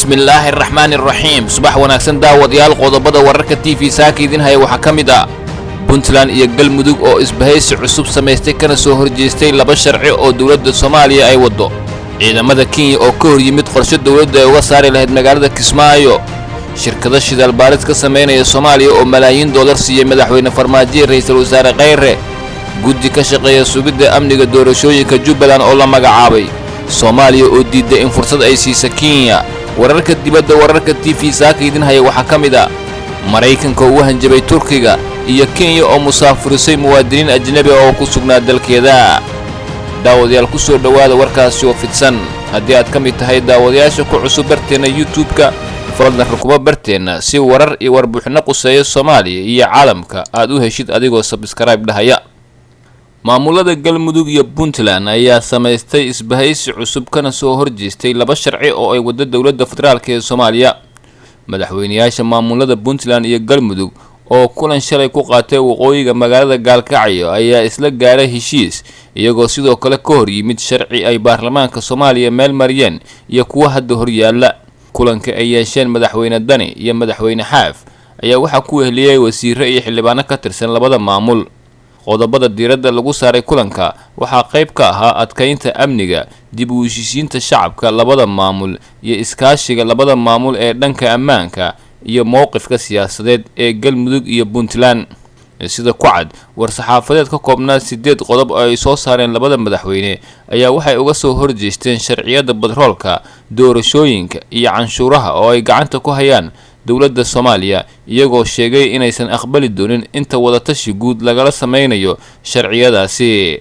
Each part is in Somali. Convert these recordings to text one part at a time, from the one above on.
Bismillaahi araxmaani araxiim. Subax wanaagsan, daawadayaal. Qodobada wararka TV saaka idin haya waxaa ka mid ah Puntland iyo Galmudug oo isbahaysi cusub samaystay kana soo horjeestay laba sharci oo dowladda Soomaaliya ay waddo, ciidamada Kenya oo ka hor yimid qorshe dowladda ay uga saari lahayd magaalada Kismaayo, shirkado shidaal baaris ka samaynaya Soomaaliya oo malaayiin doolar siiyey Madaxweyne Farmaajiye, Ra'iisul Wasaare Khayre, guddi ka shaqeeya sugidda amniga doorashooyinka Jubbaland oo la magacaabay, Soomaaliya oo diidday in fursad ay siisa Kenya. Wararka dibadda wararka TV saaka idin haya waxaa ka mid ah Maraykanka oo u hanjabay Turkiga iyo Kenya oo musaafurisay muwaadiniin ajnabi oo ku sugnaa dalkeeda. Daawadayaal, ku soo dhowaada warkaasi oo fidsan. Haddii aad ka mid tahay daawadayaasha ku cusub barteenna YouTube-ka, fadlan rukumo barteenna si warar iyo warbixinno quseeya Soomaaliya iyo caalamka aad u heshid adigoo subscribe dhahaya. Maamulada Galmudug iyo Puntland ayaa samaystay isbahaysi cusub kana soo horjeestay laba sharci oo ay waddo dowladda federaalka ee Soomaaliya. Madaxweyneyaasha maamulada Puntland iyo Galmudug oo kulan shalay ku qaatay waqooyiga magaalada Gaalkacyo ayaa isla gaaray heshiis, iyagoo sidoo kale ka hor yimid sharci ay baarlamaanka Soomaaliya meel mariyeen iyo kuwa hadda horyaalla. Kulanka ay yeesheen Madaxweyne Dani iyo Madaxweyne Xaaf ayaa waxaa ku weheliyey wasiiro iyo xildhibaano ka tirsan labada maamul. Qodobada diiradda lagu saaray kulanka waxaa qayb ka ahaa adkaynta amniga, dib u heshiisiinta shacabka labada maamul iyo iskaashiga labada maamul ee dhanka ammaanka iyo mowqifka siyaasadeed ee Galmudug iyo Puntland. Sida ku cad war-saxaafadeed ka koobnaa 8 qodob oo ay soo saareen labada madaxweyne ayaa waxay uga soo horjeesteen sharciyada batroolka, doorashooyinka iyo canshuuraha oo ay gacanta ku hayaan dowladda Soomaaliya, iyagoo sheegay inaysan aqbali doonin inta wadatashi guud lagala sameynayo sharciyadaasi.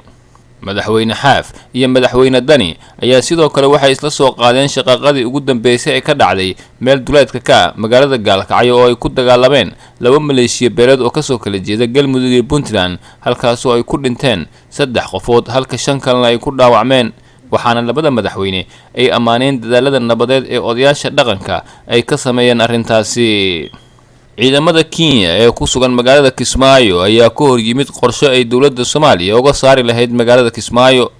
Madaxweyne Xaaf iyo Madaxweyne Dani ayaa sidoo kale waxay isla soo qaadeen shaqaaqadii ugu dambeysay ee ka dhacday meel duleedka ka ah magaalada Gaalkacyo oo ay ku dagaalameen laba maleeshiya beeleed oo kasoo kala jeeda Galmudug iyo Puntland, halkaasoo ay ku dhinteen 3 qofood halka 5 kalena ay ku dhaawacmeen. Waxaana labada madaxweyne ay ammaaneen dadaalada nabadeed ee odayaasha dhaqanka ay ka sameeyeen arrintaasi. Ciidamada Kenya ee ku sugan magaalada Kismaayo ayaa ka hor yimid qorshe ay dowladda Soomaaliya uga saari lahayd magaalada Kismaayo.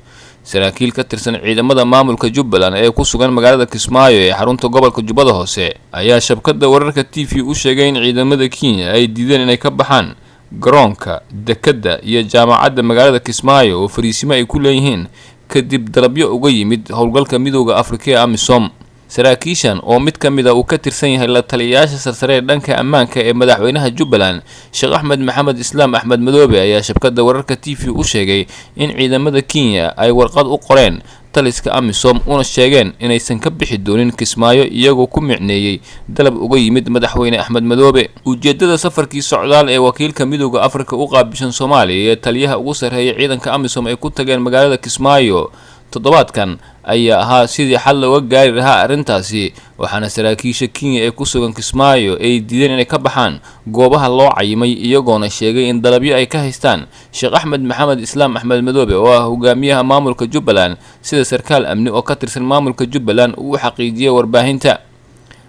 Saraakiil ka tirsan ciidamada maamulka Jubbaland ee ku sugan magaalada Kismaayo ee xarunta gobolka Jubbada Hoose ayaa shabkadda wararka TV u sheegay in ciidamada Kenya ay diideen inay ka baxaan garoonka, dekedda iyo jaamacadda magaalada Kismaayo oo fariisimo ay ku leeyihiin, kadib dalabyo uga yimid howlgalka Midowda Afrika ee AMISOM. Saraakiishan oo mid ka mid ah uu ka tirsan yahay la taliyayaasha sarsare ee dhanka ammaanka ee madaxweynaha Jubbaland, Sheekh Axmed Maxamed Islaam Axmed Madoobe, ayaa shabkadda wararka TV u sheegay in ciidamada Kenya ay warqad u qoreen taliska AMISOM una sheegeen inaysan ka bixi doonin Kismaayo, iyagoo ku micneeyey dalab uga yimid Madaxweyne Axmed Madoobe. Ujeedada safarkii socdaal ee wakiilka Midowda Afrika u qaabilsan Soomaaliya ee taliyaha ugu sarreeya ciidanka AMISOM ay ku tageen magaalada Kismaayo toddobaadkan ayaa ahaa sidii xal looga gaari lahaa arrintaasi, waxaana saraakiisha Kenya ee ku sugan Kismaayo ay diideen inay ka baxaan goobaha loo cayimay, iyagoona sheegay in dalabyo ay ka haystaan Sheekh Axmed Maxamed Islaam Axmed Madoobe oo ah hogaamiyaha maamulka Jubbaland, sida sarkaal amni oo ka tirsan maamulka Jubbaland uu u xaqiijiyay warbaahinta.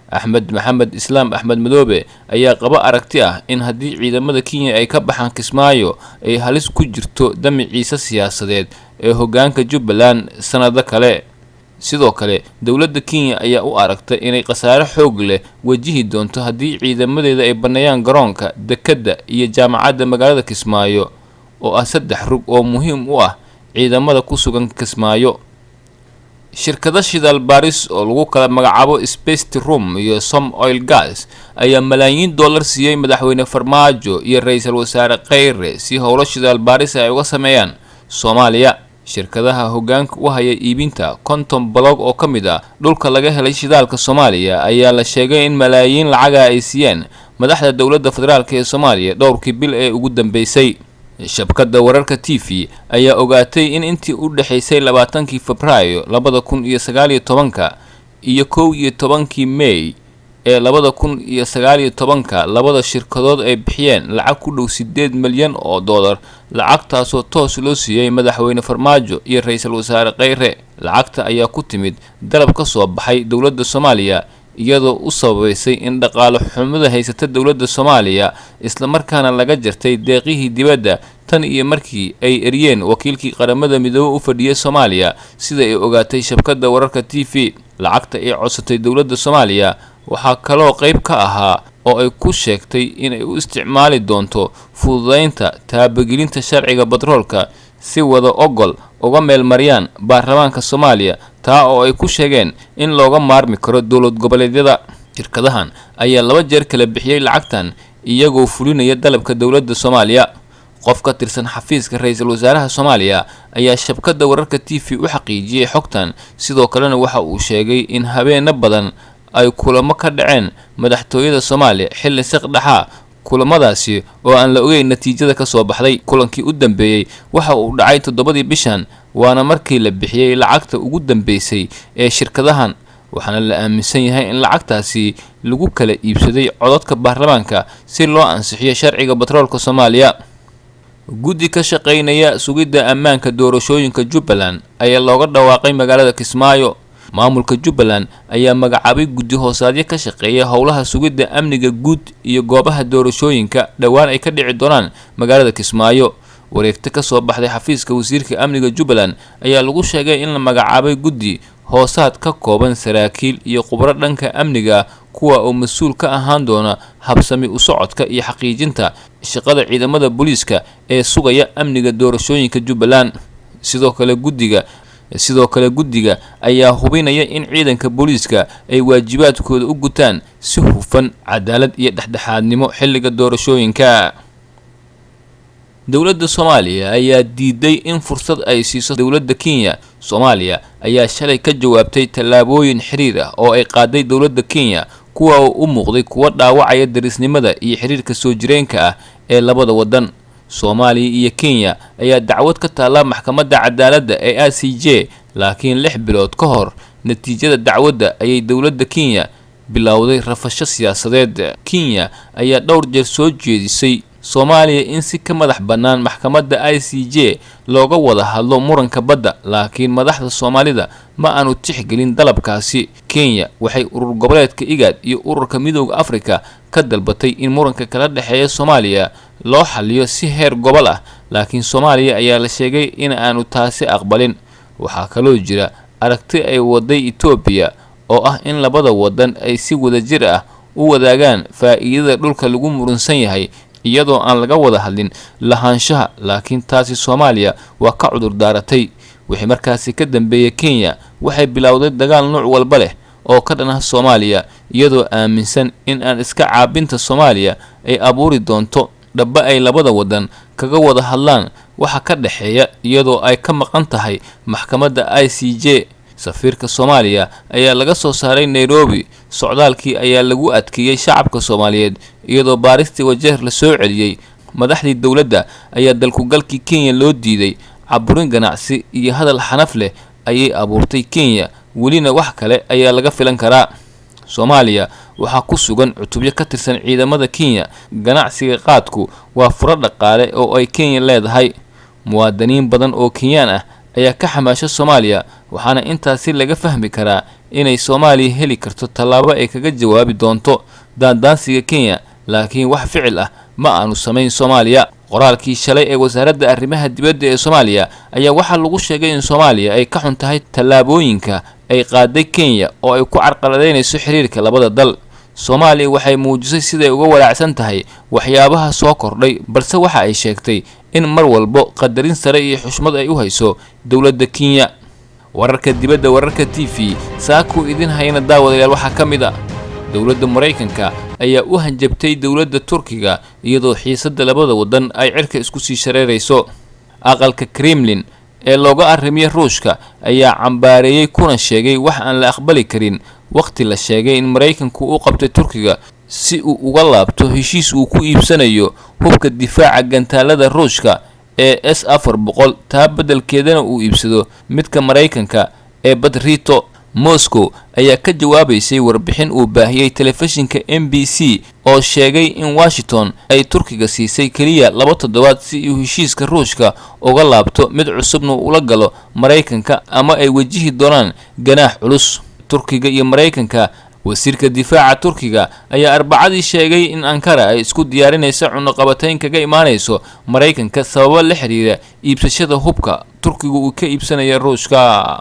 Axmed Maxamed Islaam Axmed Madoobe ayaa qaba aragti ah in haddii ciidamada Kenya ay ka baxaan Kismaayo ay halis ku jirto damiciisa siyaasadeed ee hoggaanka Jubbaland sanado kale. Sidoo kale dowladda Kenya ayaa u aragtay inay khasaare xoog leh wajihi doonto haddii ciidamadeeda ay banneeyaan garoonka, dekedda iyo jaamacadda magaalada Kismaayo oo ah 3 rug oo muhiim u ah ciidamada ku sugan Kismaayo. Shirkado shidaal baaris oo lagu kala magacaabo Space Room iyo Som Oil Gas ayaa malaayiin dollar siiyey Madaxweyne Farmaajo iyo Ra'iisul Wasaare Khayre si howlo shidaal baaris ay uga sameeyaan Soomaaliya. Shirkadaha hoggaanka u haya iibinta 50 block oo ka mid ah dhulka laga helay shidaalka Soomaaliya ayaa la sheegay in malaayiin lacaga ay siiyeen madaxda dowladda federaalka ee Soomaaliya dhowrkii bil ee ugu dambeysay. Shabkadda wararka TV ayaa ogaatay in intii u dhexaysay 20-kii Febraayo 2019-ka iyo 11-kii May ee 2019-ka labada shirkadood ay bixiyeen lacag ku dhow 8 milyan oo dollar, lacagtaasoo toos loo siiyey Madaxweyne Farmaajo iyo Ra'iisul Wasaare Khayre. Lacagta ayaa ku timid dalab ka soo baxay dowladda Soomaaliya, iyadoo u sababeysay in dhaqaale xumada haysata dowladda Soomaaliya, islamarkaana laga jartay deeqihii dibadda tan iyo markii ay eriyeen wakiilkii Qaramada Midoobey u fadhiyay Soomaaliya, sida ay ogaatay shabkadda wararka TV. Lacagta ay codsatay dowladda Soomaaliya waxaa kaloo qayb ka ahaa oo ay ku sheegtay inay u isticmaali doonto fududeynta taabagelinta sharciga batroolka si wada ogol uga meelmariyaan baarlamaanka Soomaaliya, taa oo ay ku sheegeen in looga maarmi karo dowlad goboleedyada. Shirkadahan ayaa 2 jeer kala bixiyey lacagtan iyagoo fulinaya dalabka dowladda Soomaaliya. Qof ka tirsan xafiiska ra'iisul wasaaraha Soomaaliya ayaa shabakadda wararka TV u xaqiijiyey xogtan, sidoo kalena waxa uu sheegay in habeeno badan ay kulamo ka dhaceen madaxtooyada Soomaaliya xilli saqdhaxa, kulamadaasi oo aan la ogeyn natiijada ka soo baxday. Kulankii u dambeeyey waxa uu dhacay 7dii bishan, waana markii la bixiyey lacagta ugu dambeysay ee shirkadahan, waxaana la aaminsan yahay in lacagtaasi lagu kala iibsaday codadka baarlamaanka si loo ansixiyo sharciga batroolka Soomaaliya. Guddi ka shaqeynaya sugidda ammaanka doorashooyinka Jubbaland ayaa looga dhawaaqay magaalada Kismaayo. Maamulka Jubbaland ayaa magacaabay guddi hoosaadyo ka shaqeeya howlaha sugidda amniga guud iyo goobaha doorashooyinka dhowaan ay ka dhici doonaan magaalada Kismaayo. Wareegto ka soo baxday xafiiska wasiirka amniga Jubbaland ayaa lagu sheegay in la magacaabay guddi hoosaad ka kooban saraakiil iyo khubro dhanka amniga, kuwa oo mas-uul ka ahaan doona habsami u socodka iyo xaqiijinta shaqada ciidamada booliiska ee sugaya amniga doorashooyinka Jubbaland. Sidoo kale guddiga ayaa hubinaya in ciidanka booliiska ay waajibaadkooda u gutaan si hufan, cadaalad iyo dhexdhexaadnimo xilliga doorashooyinka. Dowladda Soomaaliya ayaa diiday in fursad ay siiso dowladda Kenya. Soomaaliya ayaa shalay ka jawaabtay tallaabooyin xiriir ah oo ay qaaday dowladda Kenya, kuwa oo u muuqday kuwa dhaawacaya darisnimada iyo xiriirka soo jireenka ah ee labada waddan. Soomaaliya iyo Kenya ayaa dacwad ka taalla maxkamadda cadaaladda ee ICJ, laakiin 6 bilood ka hor natiijada dacwadda ayay dowladda Kenya bilowday rafasho siyaasadeed. Kenya ayaa dhowr jeer soo jeedisay Soomaaliya in si ka madax bannaan maxkamadda ICJ looga wada hadlo muranka badda, laakiin madaxda Soomaalida ma aanu tixgelin dalabkaasi. Kenya waxay urur goboleedka IGAD iyo ururka Midowda Afrika ka dalbatay in muranka kala dhexeeya Soomaaliya loo xalliyo si heer gobol ah, laakiin Soomaaliya ayaa la sheegay in aanu taasi aqbalin. Waxaa kaloo jira aragti ay waday Itoobiya oo ah in labada waddan ay si wadajir ah u wadaagaan faa'iidada dhulka lagu murunsan yahay iyadoo aan laga wada hadlin lahaanshaha, laakiin taasi Soomaaliya waa ka cudur daaratay. Wixii markaasi ka dambeeyay, Kenya waxay bilowday dagaal nooc walba leh oo ka dhan ah Soomaaliya, iyadoo aaminsan in aan iska caabinta Soomaaliya ay abuuri doonto dhaba ay labada waddan kaga wada hadlaan waxa ka dhexeeya, iyadoo ay ka maqan tahay maxkamadda ICJ. Safiirka Soomaaliya ayaa laga soo saaray Nairobi. Socdaalkii ayaa lagu adkeeyey shacabka Soomaaliyeed, iyadoo baaristii Wajeer la soo celiyey. Madaxdii dowladda ayaa dalkugalkii Kenya loo diiday. Caburin ganacsi iyo hadal xanaf leh ayay abuurtay Kenya, welina wax kale ayaa laga filan karaa. Soomaaliya waxaa ku sugan cutubyo ka tirsan ciidamada Kenya. Ganacsiga qaadku waa furo dhaqaale oo ay Kenya leedahay. Muwaadiniin badan oo Kenyaan ah ayaa ka xamaasha Soomaaliya, waxaana intaasi laga fahmi karaa inay Soomaaliya heli karto tallaabo ay kaga jawaabi doonto daandaansiga Kenya, laakiin wax ficil ah ma aanu samayn Soomaaliya. Qoraalkii shalay ee wasaaradda arrimaha dibadda ee Soomaaliya ayaa waxaa lagu sheegay in Soomaaliya ay ka xun tahay tallaabooyinka ay qaaday Kenya oo ay ku carqaladeynayso xiriirka labada dal. Soomaaliya waxay muujisay siday uga walaacsan tahay waxyaabaha soo kordhay, balse waxa ay sheegtay in mar walbo qadarin sare iyo xushmad ay u hayso dowladda Kenya. Wararka dibadda, wararka TV saakuu idin hayana daawadayaal, waxaa ka mid ah dowladda Maraykanka ayaa u hanjabtay dowladda Turkiga iyadoo xiisadda labada waddan ay cirka isku sii shareerayso. Aqalka Kremlin ee looga arrimiyay Ruushka ayaa cambaareeyey kuna sheegay wax aan la aqbali karin waqti la sheegay in Maraykanku u qabtay Turkiga si uu uga laabto heshiis uu ku iibsanayo hubka difaaca gantaalada Ruushka ee S-400, taa beddelkeedana uu iibsado midka Maraykanka ee Badrito. Moscow ayaa ka jawaabaysay warbixin uu baahiyey telefishinka NBC oo sheegay in Washington ay Turkiga siisay keliya 2 toddobaad si uu heshiiska Ruushka uga laabto, mid cusubna ula galo Maraykanka, ama ay wajihi doonaan ganaax culus. Turkiga iyo Maraykanka. Wasiirka difaaca Turkiga ayaa Arbacadii sheegay in Ankara ay isku diyaarinayso cunaqabatayn kaga imaanayso Maraykanka sababo la xiriira iibsashada hubka Turkiga uu ka iibsanaya Ruushka.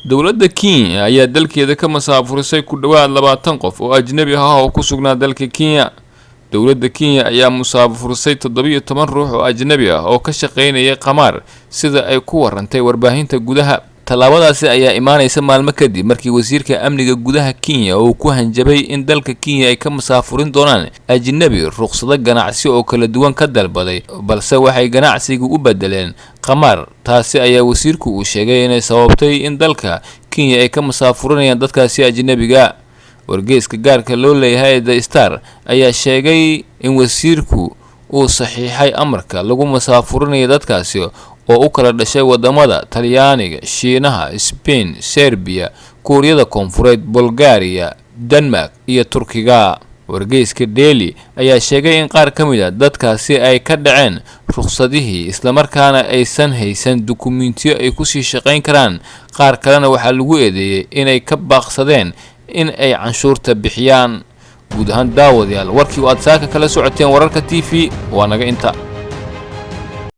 Dowladda Kenya ayaa dalkeeda ka masaafurisay ku dhowaad 20 qof oo ajnabi ah oo ku sugnaa dalka Kenya. Dowladda Kenya ayaa musaafurisay 17 ruux oo ajnabi ah oo ka shaqaynayay qamaar, sida ay ku warantay warbaahinta gudaha. Tallaabadaasi ayaa imaanaysa maalmo kadib markii wasiirka amniga gudaha Kenya uu ku hanjabay in dalka Kenya ay ka masaafurin doonaan ajnabi ruqsado ganacsi oo kala duwan ka dalbaday, balse waxay ganacsiga u bedeleen qamaar. Taasi ayaa wasiirku uu sheegay inay sababtay in dalka Kenya ay ka masaafurinayaan dadkaasi ajnabiga. Wargeyska gaarka loo leeyahay ee The Star ayaa sheegay in wasiirku uu saxiixay amarka lagu masaafurinayo dadkaasi oo u kala dhashay wadamada Talyaaniga, Shiinaha, Spain, Serbiya, Kuuriyada Koonfureed, Bulgaariya, Denmark iyo Turkiga. Wargeyska Daily ayaa sheegay in qaar ka mid a dadkaasi ay ka dhaceen ruqsadihii, islamarkaana aysan haysan dukumiintiyo ay kusii shaqayn karaan. Qaar kalena waxaa lagu eedeeyey inay ka baaqsadeen in ay canshuurta bixiyaan. Guud ahaan daawadayaal, warkii oo aad saaka kala socoteen Wararka TV waa naga inta.